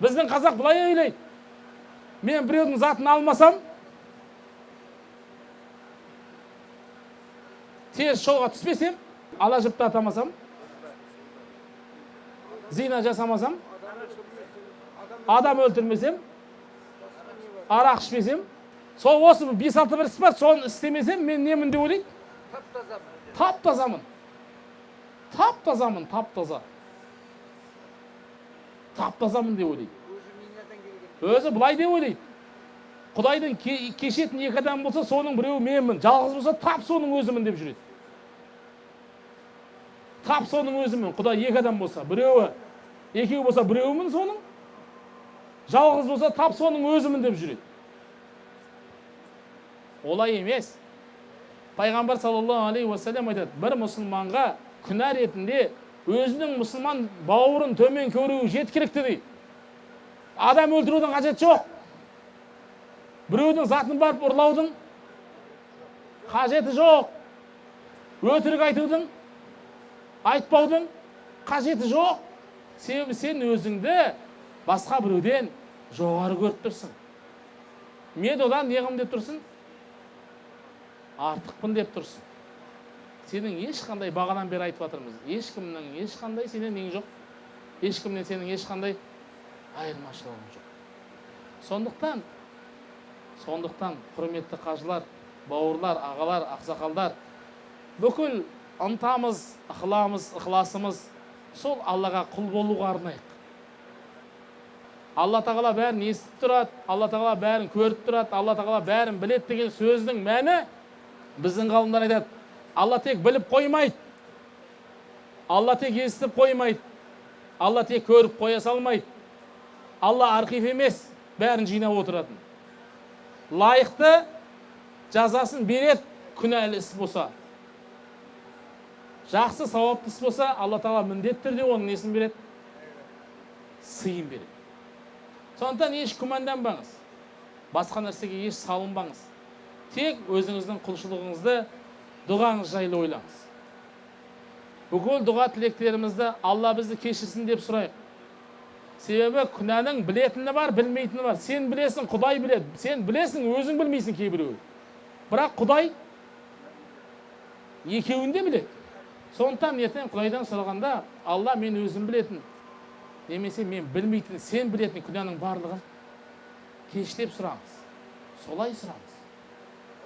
Біздің қазақ былай ойлайды: мен біреудің затын алмасам, теріс жолға түспесем, ала жіпті атамасам, зина жасамасам, адам өлтірмесем, арақ ішпесем, сол осы 5-6 бір іс бар, соны істемесем, мен немін деп ойлайды? Тап-тазамын. Тап-тазамын, тап-таза. Тап-тазамын деп ойлайды. Өзі былай деп ойлайды: Құдайдың кешетін екі адам болса, соның біреуі менмін, жалғыз болса, тап соның өзімін деп жүреді. Тап соның өзімін. Құдай екі адам болса, біреуі, екеуі болса, біреуімін соның, жалғыз болса, тап соның өзімін деп жүреді. Олай емес. Пайғамбар саллаллаху алейхи уассалам айтады, бір мұсылманға күнә ретінде өзінің мұсылман бауырын төмен көруі жеткілікті дейді. Адам өлтірудің қажеті жоқ. Біреудің затын барып ұрлаудың қажеті жоқ. Өтірік айтудың, айтпаудың қажеті жоқ. Себебі сен өзіңді басқа біреуден жоғары көріп тұрсың. Мен одан не қылам деп тұрсың? Артықпын деп тұрсың. Сенің ешқандай, бағанадан бері айтып жатырмыз, ешкімнің ешқандай сенен нең жоқ, ешкімнен сенің ешқандай айырмашылығың жоқ. Сондықтан құрметті қажылар, бауырлар, ағалар, ақсақалдар, бүкіл ынтамыз, ықыламыз, ықыласымыз сол Аллаға құл болуға арнайық. Алла тағала бәрін естіп тұрады, Алла тағала бәрін көріп тұрады, Алла тағала бәрін біледі деген сөздің мәні, біздің ғалымдар айтады, Алла тек біліп қоймайды, Алла тек естіп қоймайды, Алла тек көріп қоя салмайды. Алла архив емес, бәрін жинап отыратын. Лайықты жазасын береді күнәлі іс болса. Жақсы сауапты іс болса, Алла тағала міндетті түрде оның несін береді? Сыйын береді. Сондықтан еш күмәнданбаңыз, басқа нәрсеге еш салынбаңыз. Тек өзіңіздің құлшылығыңызды, дұғаңыз жайлы ойлаңыз. Бүкіл дұға тілектерімізді Алла бізді кешірсін деп сұрайық. Себебі күнәнің білетіні бар, білмейтіні бар. Сен білесің, Құдай біледі. Сен білесің, өзің білмейсің кейбіреуі. Бірақ Құдай екеуін де біледі. Сондықтан ертең Құдайдан сұрағанда, Алла, мен өзім білетін, немесе мен білмейтін, сен білетін күнәнің барлығын кеш деп сұраңыз. Солай сұраңыз.